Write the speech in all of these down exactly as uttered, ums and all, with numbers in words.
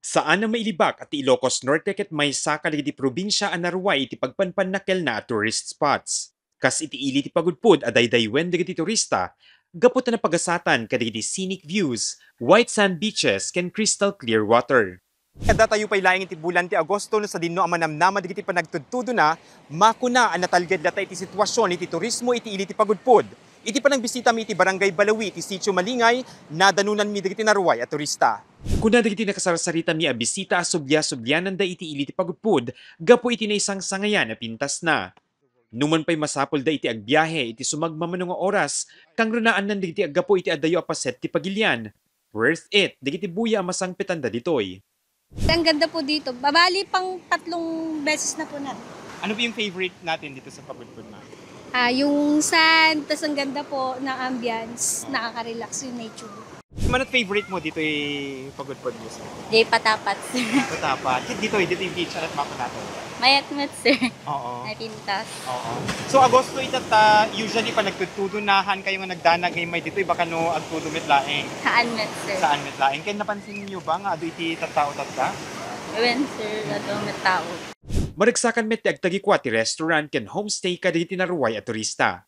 Saan a mailibak a ti Ilocos Norte ket maysa kadagiti probinsia a naruay iti pagpanpannakelna a tourist spots. Kas iti ili ti Pagudpud a daydaywen dagiti turista, gapu ta napagasatan kadagiti scenic views, white sand beaches, ken crystal clear water. Adda tayo pay laeng iti bulan ti Agosto no sadinno a manamnama dagiti panagtudtudona, makuna a natalged latta iti sitwasion iti turismo iti ili ti Pagudpud. Iti panagbisitami iti Barangay Balawi iti Sitio Malingay, nadanonanmi dagiti naruay a turista. Kuna dagiti nakasarsaritami a bisita a subliasubliananda iti ili ti Pagudpud gapu iti naisangsangayan a pintasna. Numan pay masapulda iti agbiahe iti sumagmamano nga oras, kangrunaannan dagiti aggapu iti adayo a paset ti pagilian. Worth it dagiti buya a masangpetanda ditoy. Ang ganda po dito. Babali pang tatlong beses na po na. Ano po yung favorite natin dito sa Pagudpud, ma'am? Ah, yung sand, tas ang ganda po ng ambience, nakaka-relax yung nature. Ma'am, ano favorite mo dito yung Pagudpud Museum? Jay Patapat. Patapat. Dito, dito yung beach, alat mako natin. Mayat-mat, sir. Oo. Napintas. Oo. So, Agosto, itata, usually pa nagtutudunahan kayo nga nagdanag ngay may dito, iba kano agtudo met laeng. Saan met, sir? Saan met laeng? Kaya napansin niyo ba nga adu iti tattao tatta? Ewan, sir. Ano met tao? Maragsakan met ti agtagikua ti restaurant ken homestay kadagiti naruay a turista.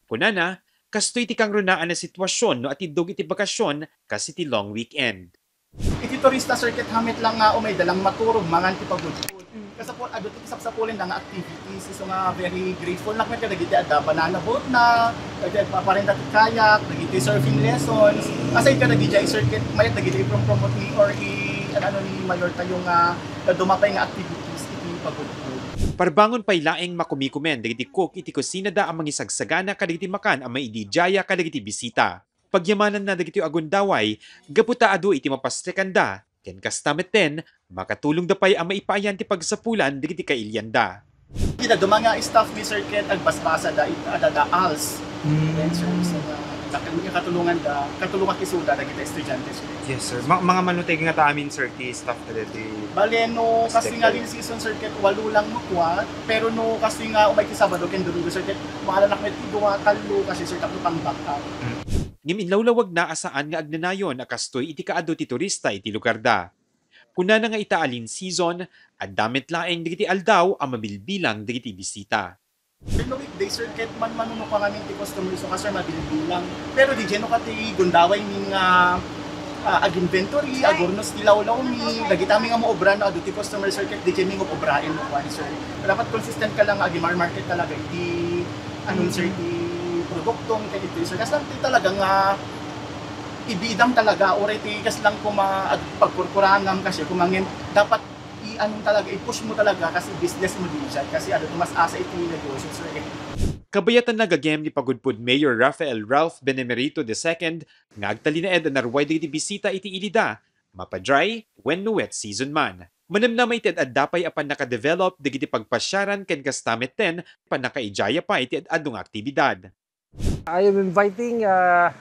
Kunana, kastoy ti kangrunaan a sitwasyon no atiddog iti bakasyon kas iti long weekend. Iti turista, sir, ket hamet lang nga umay da lang maturog mangan ti pagudpod. Kasapul, adu ti sapsapulenda nga activities, isu nga very grateful nak met kadagiti adda banana boat na, dagiti agpaparenda ti kayak, dagiti surfing lessons. Aside kadagiti, sir, ket mayat dagiti iprompromote ni or i, ano, ni Mayor tayo nga dumapay nga activities iti pagudpod. Parbangon pay laeng makumikumen dagiti cook iti kusinada a mangisagsagana kadagiti makan a maididiaya kadagiti bisita. Pagyamananna dagiti agundaway gapu ta adu iti mapastrekanda, ken kasta metten, makatulongda pay a maipaayan ti pagsapulan dagiti kailianda. Ida duma nga staff ni Sir Ken, agbasbasada it-, adada als. Then, sir, so, uh, nakatulonganda, katulongak isuda dagiti estudiante, sir. Yes, sir. Ma-, mga manuteg nga ta amin, sir, ti staff kadagiti. Bale, no, kasi nga din season, sir, ket walo lang no kuat, pero no, kasi nga umay ti Sabado ken Domingo, sir, ket maalanak met ti dua, tallo, kasi, sir, tapno pang back up. Ngem inlawlawagna a saan nga agnanayon a kastoy iti kaadu ti turista iti lugarda. Kunana nga ita a lean season, adda met laeng dagiti aldaw a mabilbilang dagiti bisita. No weekday, sir, ket man manunuka ngamin ti customer, so, kasi mabilbilang. Pero di no kati gundaway mi nga, ah, ag-inventory, agurnos ti lawlaw mi, dagita mi nga maobra no adu ti customer, sir, ket di mi nga obraen no kuan, sir. Dapat consistent ka lang nga agimarmarket talaga iti, anong, sir, iti produkto, ket iti, sir. Kasi lang ti talaga nga ibidam talaga, uray ti kas lang kuma ag-, pagkurkurangam kasi kumangin, dapat i-, anong talaga, i-push mo talaga kasi business mo di dyan, kasi ano, mas asa iti negosyo, sir, eh. Kabayatanna gagem ni Pagudpud Mayor Rafael Ralph Benemerito the second nga agtalinaed a naruay dagiti bisita iti ilida, mapa-dry wenno wet season man. Manamnama iti ad-adda pay a pannakadevelop dagiti pagpasiaran ken kasta metten pannakaidiaya pay ti ad-adu nga aktibidad. I am inviting uh,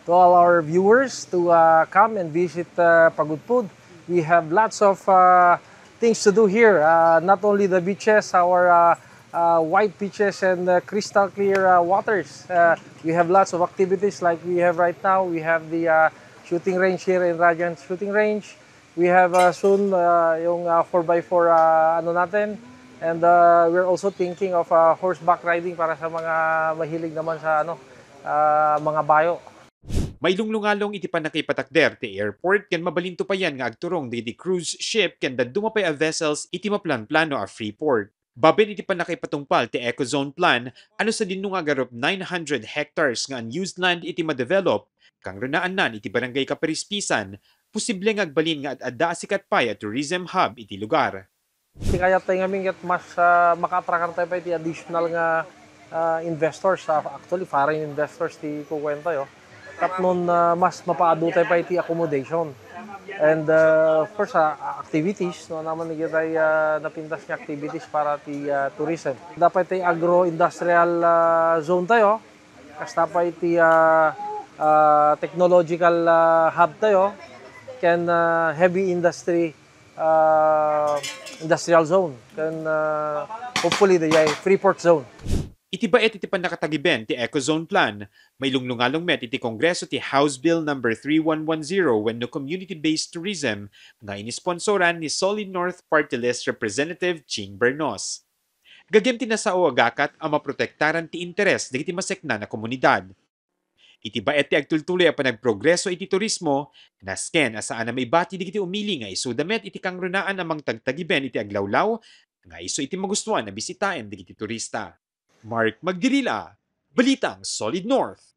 to all our viewers to uh, come and visit uh, Pagudpud. We have lots of uh, things to do here. Uh, not only the beaches, our uh, uh, white beaches and uh, crystal clear uh, waters. Uh, we have lots of activities like we have right now. We have the uh, shooting range here in Radiant Shooting Range. We have uh, soon uh, yung uh, four by four uh, ano natin. And uh, we're also thinking of uh, horseback riding para sa mga mahilig naman sa ano, uh, mga bayo. Mailunglungalong iti pannakaipatakder ti airport ken mabalinto payen nga agturong dagiti cruise ship ken dadduma pay a vessels iti maplanplano a free port. Babaen iti pannakaipatungpal ti Eco Zone Plan, ano sadinno nga agarup nine hundred hectares nga unused land iti madevelop, kangrunaannan iti Barangay Kapirispisan, posible nga agbalin nga ad-adda a sikat pay a tourism hub iti lugar. Ti kayat tayo ngamin ket mas uh, maka-attract tayo pa iti additional nga uh, investors, uh, actually foreign investors ti kukuwenta yo. Tapnon uh, mas mapaadu tayo pa iti accommodation. And uh, of course, uh, activities, no, naman ni tayo uh, napintas nga activities para ti uh, tourism. Dapat ti agro-industrial uh, zone tayo, kasta pa iti uh, uh, technological uh, hub tayo, ken uh, heavy industry uh, industrial zone, ken uh, hopefully the free port zone. Iti baet iti pannakatagiben ti Eco Zone Plan, mailunglungalong met iti Kongreso ti House Bill number three one one zero wenno community-based tourism nga inisponsoran ni Solid North Party List Representative Ching Bernos. Gagem ti nasao a gakat a maprotektaran ti interes dagiti maseknan a komunidad. Iti baet ti agtultuloy a panagprogreso iti turismo, nasken a saan a maibati dagiti umili nga isuda met iti kangrunaan a mangtagtagiben iti aglawlaw nga isu iti magustuan a bisitaen dagiti turista. Mark Magdirila, Balitang Solid North.